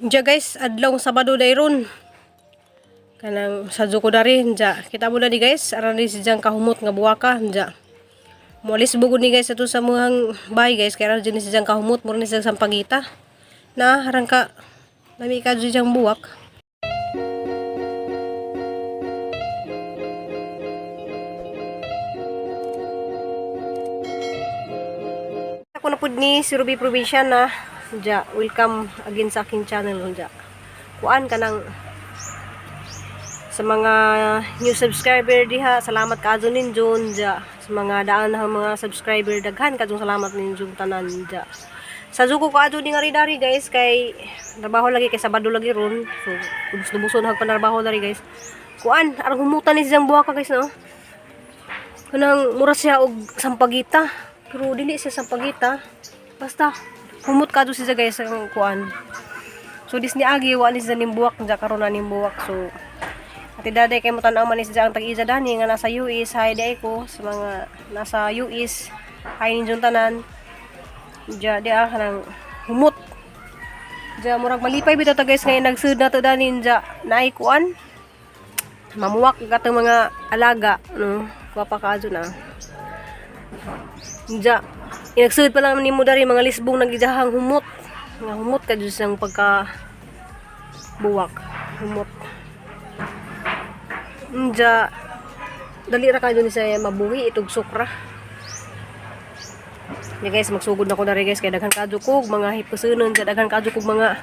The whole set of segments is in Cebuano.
Diya guys, adlaw Sabado dayron. Kanang sa ko dari, diya. Kita mo na di guys, aran di siyang kahumot nga buwaka, diya. Mualis bugod ni guys ato sa muhang bahay guys, kaya aran ni siyang kahumot, mura ni siyang sampagita. Na, harang ka, lami ka dyan buwak. Ako na pud ni si Ruby Provinciana. Diya, welcome again sa aking channel. Diya. Kuan ka ng sa mga new subscriber diha, salamat kaadto ninyo diya. Sa mga daan na mga subscriber, daghan kaadto salamat ninyo tanan diya. Sa zuko ko adto ni nga dari guys, kay trabaho lagi kay Sabado lagi ron. So, lubos-luboson hag panarbaho dari guys. Kuan, arang humutan ni siyang buwaka guys, no? Kanang mura siya og sampagita. Pero dili siya sampagita. Basta humot kadto siya guys ang kuan. So dis ni agi wa ni siya ning buwak diya karon na ning buwak. So ati daday kay mo tan-aw man ni siya ang tag-isa dani nga nasa US. Hi day ko sa mga nasa US. Hi ninyong tanan. Diya diya kanang humot. Diya murag malipay bitaw ta guys ngayon nagsud na to dani diya naay kuan. Mamuwak katong mga alaga, no? Kuha pa kaadto na. Diya, inagsud pa lang nimo dari mga lisbong nagidahang humot. Nga humot ka jud siyang pagka buwak. Humot. Diya, dali ra kayo ni siya mabuhi itog sukra. Diya guys, magsugod na ko dari guys kay daghan kadyo kog mga hipusunon, sa daghan kadyo kog mga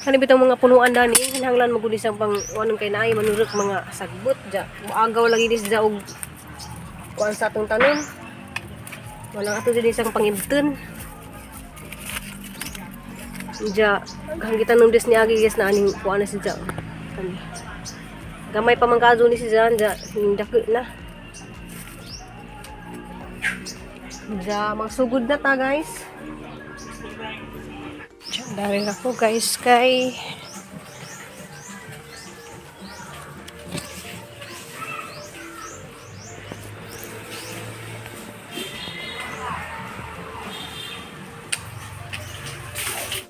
kani bitong mga punuan dani hinahanglan mo gud isang pang anong kay naay manurok mga sagbot diya. Muagaw lagi ni siya og kuan sa atong tanom. Wala ato din isang pangibton. Diya, hanggitan nung des ni agi guys na aning kuan na siya. Kani. Gamay pa man kadyo ni siya diya, dako na. Diya, magsugod na ta guys. Diya, dahil ako guys kay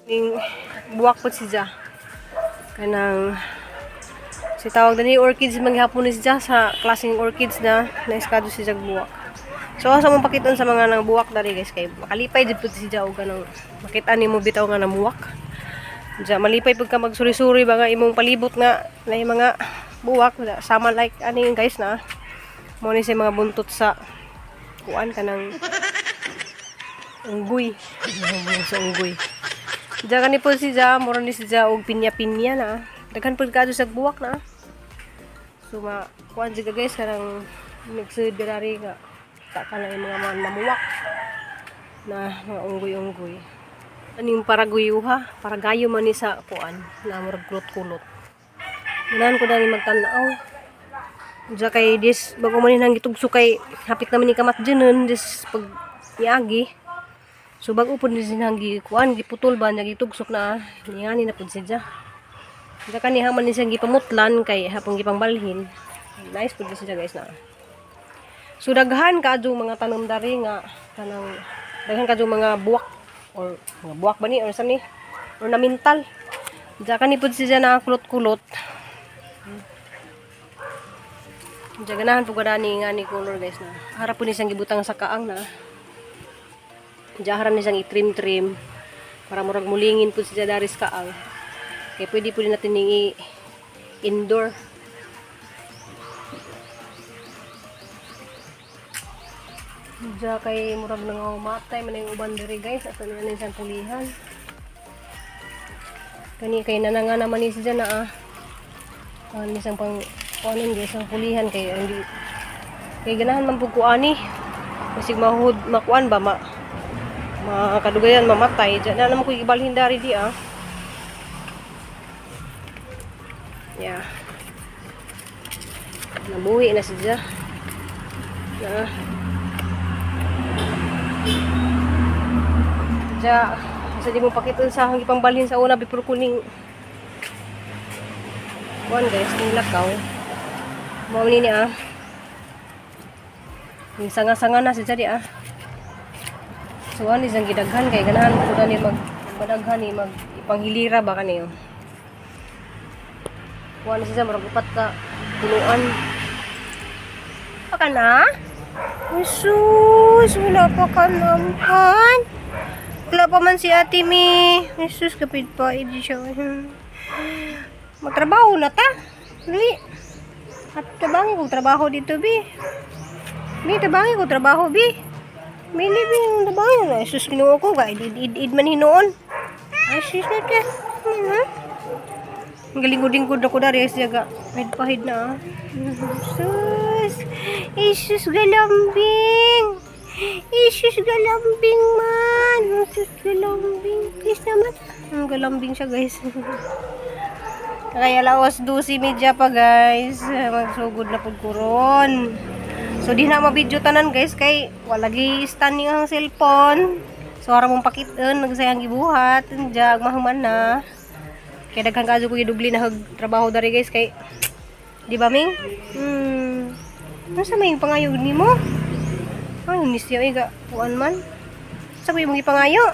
ning buwak po siya. Kanang si tawag dani orchids manghapon ni siya sa klaseng orchids na naiskado siya buwak. So asa mong pakiton sa mga nang buwak dari guys kay makalipay jud pud siya og kanang makita nimo bitaw nga namuwak. Diya malipay pud ka magsuri-suri ba nga imong palibot nga na mga buwak sama like ani guys na mo ni sa mga buntot sa kuan kanang unggoy. Sa unggoy. Diya kani po si Ja, mura ni si Ja og pinya-pinya na. Daghan pud kadto sa buwak na. So ma kuan jud ka, guys, kanang nagsud diri nga ta ka na yung mga namuwak na mga unggoy-unggoy. Aning paraguyuha, paragayo man ni sa kuan na murag kulot-kulot. Ganahan ko dani magtan-aw. Diya kay dis bago man ni gitugso kay hapit naman ni kamat dyan dis pag niagi. So bago po ni sinang gikuan, giputol ba niya gitugsok na ningani na pud siya. Diya kaniha man ni siyang gipamutlan kay hapong gipangbalhin. Nice pud ni siya guys na. So daghan kaadto mga tanom dari nga kanang daghan kaadto mga buwak or mga buwak ba ni or sa ni ornamental. Diya kani pud siya na kulot-kulot. Diya ganahan pud gani nga ni color guys na. Harap pud ni siyang gibutang sa kaang na. Diya haram ni siyang i-trim-trim para murag mulingin pud siya dari sa kaang. Kaya pwede pud natin ning i-indoor. Diya kay murag nangamatay man yung uban diri guys. Ato na ning siyang pulihan. Kani kay nananga naman ni siya na ah. Ani siyang pang kuanon guys ang pulihan kay hindi kay ganahan man pud ko ani. Basig mahud makuan ba ma makadugayan mamatay. Diyan na naman ko ibalhin dari di ah. Yeah. Nabuhi na siya. Na. Diya, sa di mo pakiton sa hanggi pangbalhin sa una before kuning kuan guys, ning lakaw. Mao ni ah. Ning sanga-sanga na siya di ah. So ani siyang gidaghan kay ganahan ko dani mag madaghan ni mag ipanghilira ba kaniyo. Kuha na siya, murag upat ka punuan. Pa ka na? Jesus, wala pa ka naman. Wala pa man si Ate Mi. Jesus, kapit pa. Hindi siya. Magtrabaho na ta. Dali. At tabangi kong trabaho dito, bi. Bi, tabangi kong trabaho, bi. Mili, bi, ang tabangi na. Jesus, kinuha ko. Ga, id, id, id man hinoon. Ay, sus na ta. Ano? Ang galing-lingkod na ko dari. Ay, siya ga. Pahid-pahid na, ah. Jesus. Jesus, galambing. Jesus, galambing man. Jesus, galambing. Please naman. Ang galambing siya, guys. Kaya laos 12:30 pa, guys. Magsugod na pud ko ron. So di na mabidyo tanan, guys, kay wala gi standing ang cellphone. So ara mong pakiton nagsayang gibuhat, jag mahuman na. Kay daghan kajo ko gidugli na hag trabaho dari, guys, kay di ba, Ming? Ano sa may pangayo nimo? Ay, ni siya ay ga kuan man. Sa ko imong gipangayo?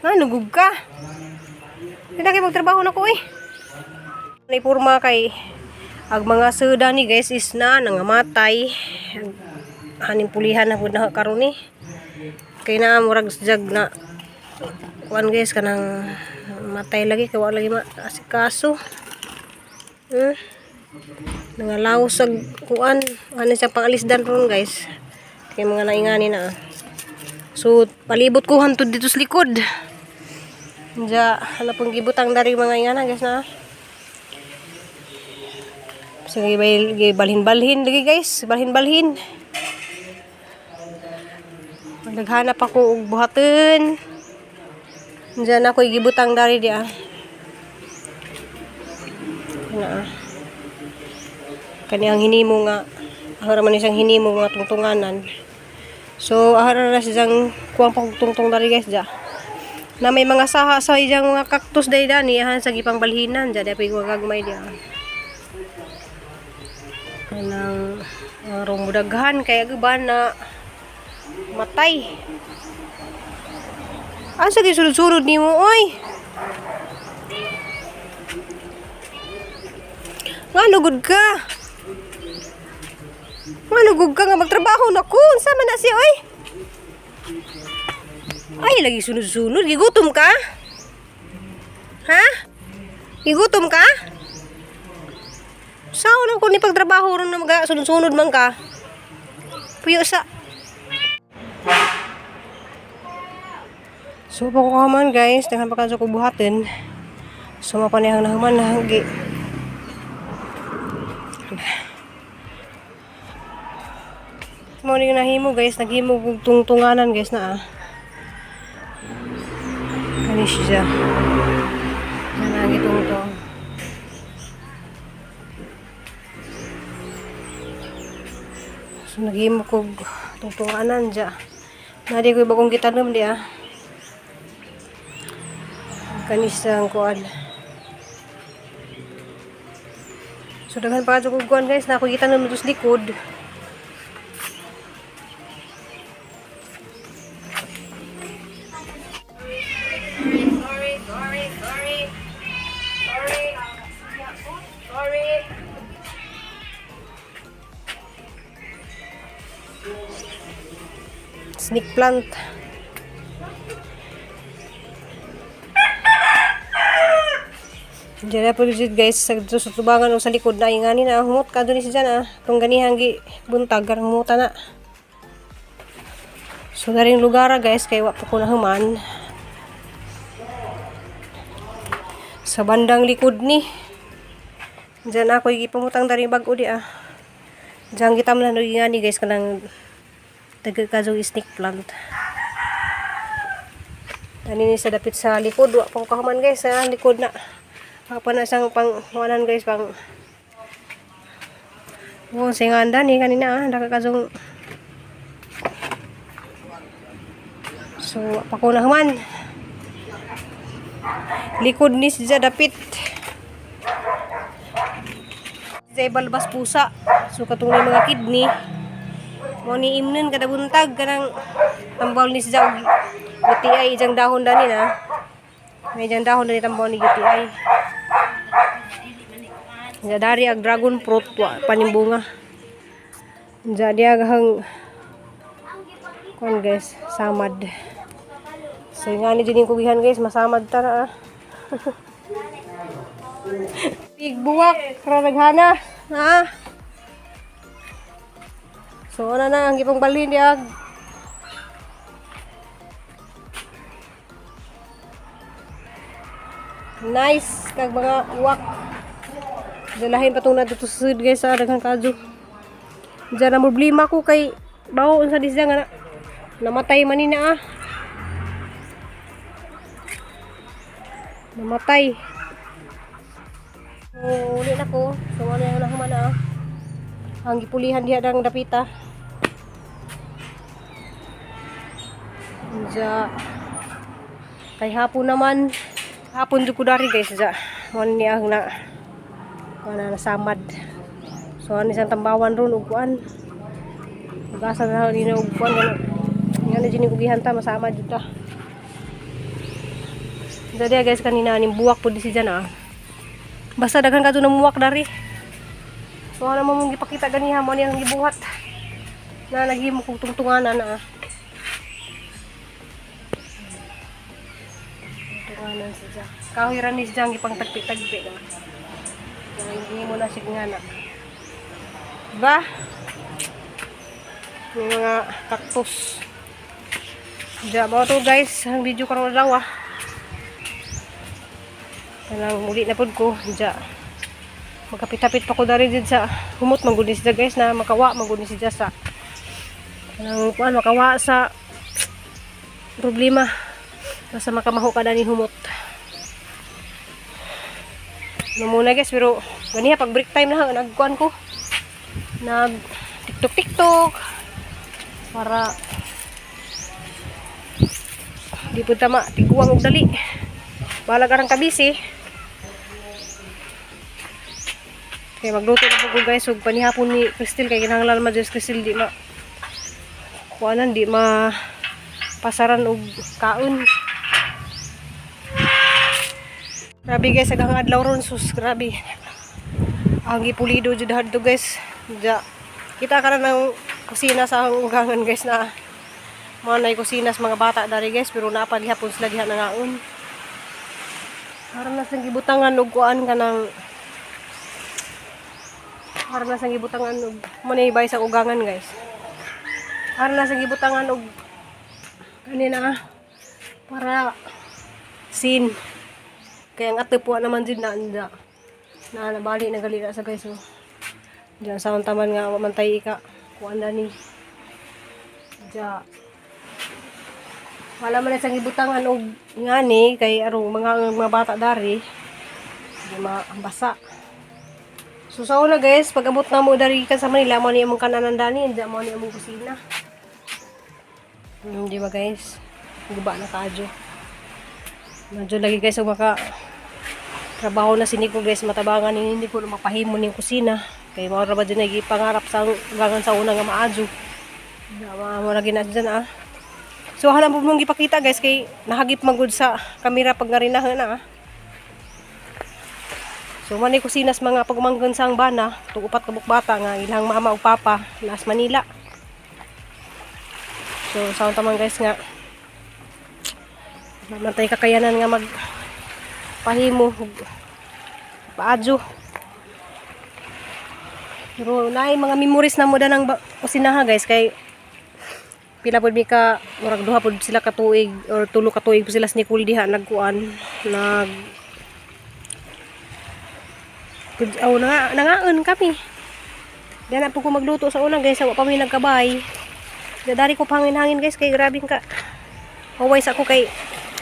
Ah, nugug ka. Di na kayo magtrabaho na ko eh. Nay purma kay ag mga seda ni, guys, is na nangamatay. Haning pulihan na pud na karon ni. Kay na murag jag na kuan, guys, kanang matay lagi kay wa lagi ma asikaso. Nangalaw sa kuan, ano siya pangalisdan ron, guys. Kay mga naingani na. Ah. So palibot ko hantod dito sa likod. Diya, ano pong gibutang dari mga ingana, guys, na. Sige, balhin-balhin lagi, guys, balhin-balhin. Naghanap ako og buhaton. Diyan ako gibutang dari di ah. Kana ah. Kani ang hinimo nga ahara man siyang hinimo nga tungtunganan. So ahara na siyang kuwang pagtungtong dari, guys, ja. Na may mga saha sa iyang mga cactus day dani ahan sa gipang balhinan ja di pa gagmay di ah. Kanang rong daghan kay ba na matay. Asa gyud sulod-sulod nimo oy? Ngano gud ka? Ngano gud ka nga magtrabaho na ko? Unsa man na siya oy? Ay, lagi sunod-sunod. Gigutom ka? Ha? Gigutom ka? Sao na ko ni pagtrabaho ron na maga sunod-sunod man ka? Puyo sa. So, pa ko kaman, guys. Daghan pa kadto ko buhatin. So, mapanihang nahuman na hanggi. Mo ni nahimo, guys, naghimo kog tungtunganan, guys, na ah. Kani siya. Kanang gitungtong. So naghimo kog tungtunganan dya. Nadi ko bagong gitanom di ah. Kani siya ang kuan. So daghan pa kadto kog kuan, guys, na ako gitanom dito sa likod. Sorry, sorry, sorry. Sorry. Sorry. Snake plant. Diyan na po guys, sa, sa tubangan o sa likod na ingani na humot ka doon siya na itong ganihang gi buntag karang humuta na. So daring lugar, guys, kay wa pa ko na human. Sa bandang likod ni. Diyan ako gipamutang daring bag-o di ah. Diyan gitam na ngani, guys, kanang taga kazong snake plant. Tani ni sa dapit sa likod, wa pa ko kahuman, guys, sa likod na. Pa na siyang pang kuanan, guys, pang Oh, singanda ni kanina ah, nakakazong. So, wa pa ko na human. Likod ni siya dapit. Siya balbas pusa. So katong mga kidney. Mo ni imnon kada buntag kanang tambal ni siya og UTI ijang dahon dani na. May ijang dahon dani tambal ni UTI. Nya dari ag dragon fruit wa panimbunga. Nya diya hang kon guys, samad. So nga ni jud kugihan guys, masamad ta na ah. Pigbuwak ra naghana. Ha? So ana na ang gipang balhin diag. Nice kag mga uwak. Dalahin pa tong nadto sa sud guys sa daghang kadyo. Diyan na problema ko kay bawo unsa disya nga na, namatay man ni na ah. Namatay. So, uli na ko. So, ano yung nahuman na ah. Ang gipulihan diha dang dapita. Diya. Kay hapon naman. Hapon jud ko dari guys diya. Mo ni ang na kuan na nasamad. So ano isang tambawan ron ug kuan. Ugasa na ni na ug kuan nga nga na jud ni kugihan ta masama jud ta. Dali guys kanina aning buwak pud si dyan ah. Basta daghan kadto na muwak dari. So ano mo mong gipakita ganiha mo ni ang gibuhat. Na naghimo kog tungtunganan na ah. Tungtunganan si Jack. Kahoy ra ni si Jack gipang tagpi-tagpi na. Na hindi mo na siya nga Diba? May mga cactus. Diya, mo to guys, ang video karon adlaw ah. Kanang muli na pud ko, diya. Magkapit-apit pa ko dari did sa humot man gud ni siya guys na makawa man gud ni siya sa kanang kuan makawa sa problema. Basta makamaho ka na ni humot. Ano muna guys, pero ganiha pag break time na nagkuan ko. Nag TikTok TikTok para di po tama tiguang og dali. Balag arang kabisi. Kay magluto na po ko guys ug panihapon ni Crystal kay kinahanglan man jud si Crystal di ma kuanan di ma pasaran og kaon. Grabe guys, agang adlaw ron sus, grabe. Ang gipulido jud hadto guys. Ja. Kita ka na ng kusina sa ugangan guys na mga nay kusina sa mga bata dari guys pero naa pa gihapon sila diha nangaon. Parang nasa gibutangan og kuan kanang parang nasa gibutangan og mo na ibay sa ugangan guys. Parang nasa gibutangan og kanina para sin kaya ang ate po naman din na anda na nabali na gali na sa guys oh. Diyan sa taman nga wa man tay ika kuan na ni. Diya. Wala man sa gibutangan og ngani kay arong mga bata dari di mabasa. So sa una guys, pag abot na mo dari kan sa Manila, mo ni among kananan dani, hindi mo ni among kusina. Di ba guys? Guba na kaadyo. Medyo lagi guys og maka trabaho na si Nico guys, matabangan ni hindi ko na mapahimo ning kusina. Kay mao ra ba dyan ay pangarap sa ugangan sa una nga maadyo. Mo lagi na dyan ah. So hala mo mong gipakita guys kay nahagip man gud sa kamera pag narinahan na ah. So man ni kusina sa mga pagumanggon sa ang bana, tug upat ka bata nga ilang mama ug papa nas Manila. So sa taman guys nga wala man tay kakayanan nga mag pahimo ug paadyo. Pero naay mga memories na mo danang kusinaha guys kay pila pud mi ka murag duha pud sila ka tuig or tulo ka tuig pud sila sa Nicole diha nagkuan nag Pud aw nga nangaon kami. Diyan na po ko magluto sa una guys, wa pa mi nagkabay. Dadari ko pangin-hangin guys kay grabe ka. Huway sa ako kay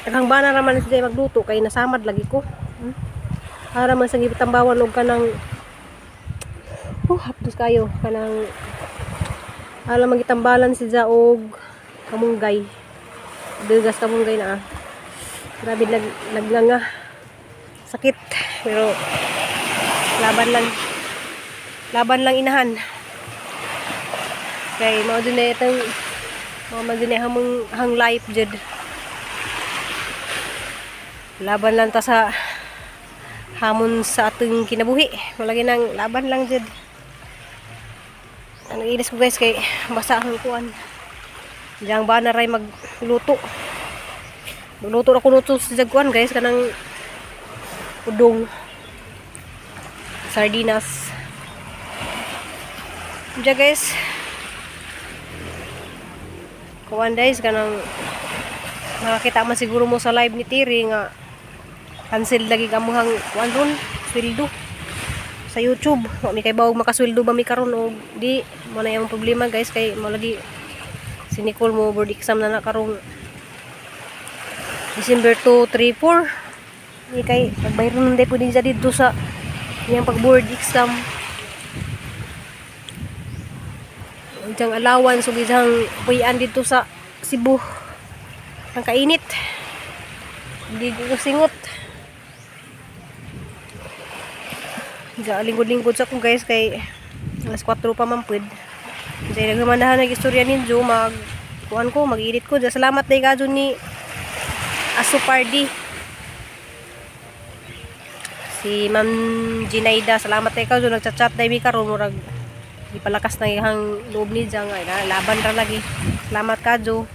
daghang bana raman sila magluto kay nasamad lagi ko. Ara man sa gitambawan og kanang hapdos kayo kanang alam magitambalan si og kamunggay. Dugas kamunggay na ah. Grabe naglanga. Sakit pero laban lang. Laban lang inahan. Kay mao jud na itong mao man jud na hamong hang life jud. Laban lang ta sa Hamon sa atong kinabuhi. Malagi nang laban lang jud. Ang inis ko, guys, kay basa ang kuan. Diyang ba na ray magluto. Magluto ra ko luto sa jagkuan, guys, kanang udong sardinas. Diya, guys. Kuan, guys, kanang nakakita man siguro mo sa live ni Tiri nga cancel lagi kamuhang kuan ron, sweldo sa YouTube. Wa mi kay bawog makasweldo ba mi karon o di mo na yung problema, guys, kay mo lagi si Nicole mo board exam na na karong December 2, 3, 4. Ni kay pagbayro nun po din siya dito sa iyang pag board exam. Iyang allowance ug isang puy-an dito sa Cebu. Ang kainit. Hindi ko singot. Diya, lingkod-lingkod sa ko, guys, kay alas 4 pa man pud. Diya nagmandahan nag istorya ninyo mag kuan ko, mag-edit ko. Diya, salamat day kadyo ni Asupardi. Si Ma'am Ginaida, salamat day kadyo nagchat-chat day mi karon, murag ipalakas na ihang loob ni Diya nga ina, laban ra lagi. Salamat kadyo.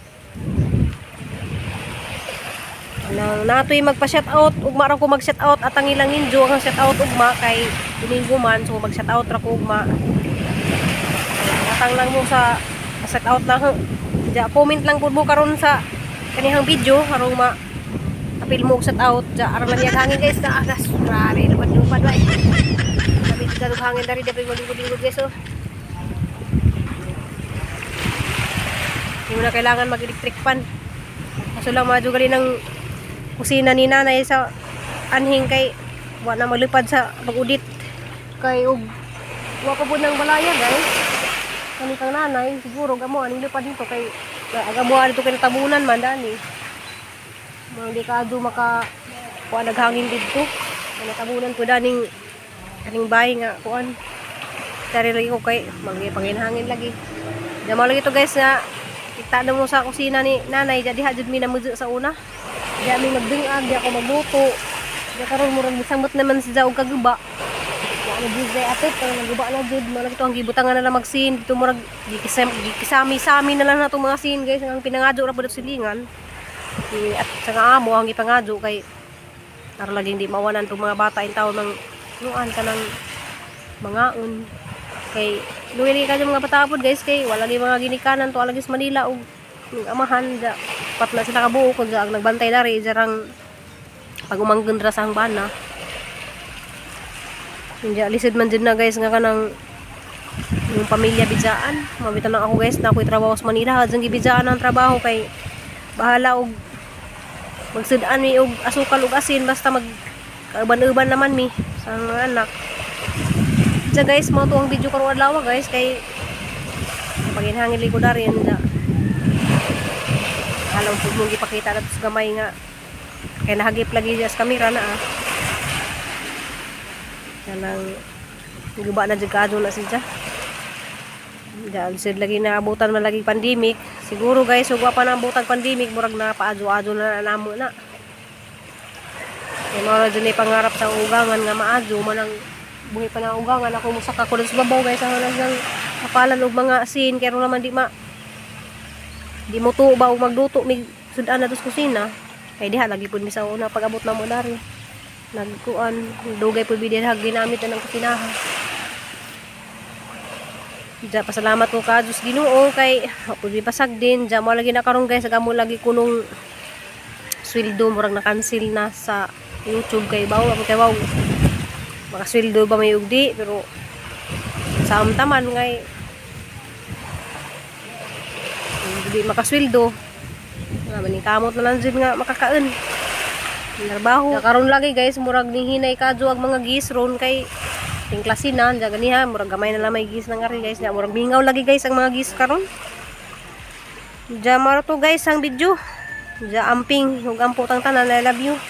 Nang natoy magpa-shout out, ugma ra ko mag-shout out at ang ilang ninjo ang shout out ugma kay Domingo man, so mag-shout out ra ko ugma. Atang lang mo sa shout out lang. Ja, comment lang pud mo karon sa kanihang video harong ma apil mo og shout out. Ja, aron lang hangin, guys, na agas. Grabe, lupad-lupad ba. Sabi dito hangin dari dapat malingkod-lingkod, guys, oh. Hindi mo na kailangan mag-electric fan. Kaso lang madyo gali ng kusina ni nanay sa anhing kay wa na malipad sa pag-udit. Kay og wa pa pud ng balaya, guys. Kani kang nanay siguro gamo aning lipad nito kay agamo dito kay natabunan man dani. Mga di ka ado maka kuan naghangin didto. Kay natabunan po daning kaning bahay nga kuan. Dari lagi ko kay magi panginhangin lagi. Damo lagi to, guys, nga kita na mo sa kusina ni nanay, jadi diha jud mi namudyo sa una. Di mi magdingag, di ako magluto. Di karon murag misamot naman si og kaguba. Wa na jud day atot, pero naguba na jud. Mo lagi to ang gibutangan na lang mag-scene. Dito murag gikisami-sami na lang nato mga scene, guys. Ang pinangadyo ra pud silingan. Di, at sa nga amo ang ipangadyo kay para laging di mawanan tong mga bata in taon ng nuan ka ng mangaon kay luwi lagi kayo mga bata pod, guys, kay wala lagi mga ginikanan to lagi sa Manila og yung amahan da pat na sila kabuo kun ang nagbantay dari jarang pag umanggon ra sa ang bana. Hindi lisod man jud na, guys, nga kanang yung pamilya bidjaan. Mabitan lang ako, guys, na ako'y trabaho sa Manila. Hadyang gibidjaan ang trabaho kay bahala og magsud-an mi og asukal ug asin basta mag kauban-uban naman mi sa mga anak. Diya, guys, mo to ang video karong adlaw, guys, kay paginhangin ko dari da. Alam po mong gipakita na to sa gamay nga kay nahagip lagi siya sa kamera na ah. Kanang guba na jud kaadto na siya. Dahil sid lagi naabutan man lagi pandemic. Siguro, guys, ug wa pa naabutan pandemic, murag na paadyo-adyo na namo na. Kay mao ra jud ni pangarap sa ugangan nga maadyo man ang buhi pa na ugangan ako musaka ko dun sa babaw, guys, ang nang kapalan og mga asin kay ron naman di mo tuba og magluto mig sudan na to sa kusina kay diha lagi pud mi sa una pag abot na mo dari nagkuan dugay pud mi diha ginamit na ng kusinahan. Diya, pasalamat ko ka Diyos Ginoo kay wa pud mi pasag din. Diya mo lagi na karon, guys, agamo lagi kunong sweldo murag na cancel na sa YouTube kay baw ako kay wow makasweldo ba may ugdi, pero sa amtaman ngay hindi makasweldo nga maning kamot na lang jud nga makakaon trabaho. Karon lagi, guys, murag ning hinay kadyo ang mga gis ron kay tingklasinan diya ganiha, murag gamay na lang may gis nang ari, guys. Nya murag mingaw lagi, guys, ang mga gis karon. Diya maro to, guys, ang video. Diya, amping ug ampo tang tanan. I love you.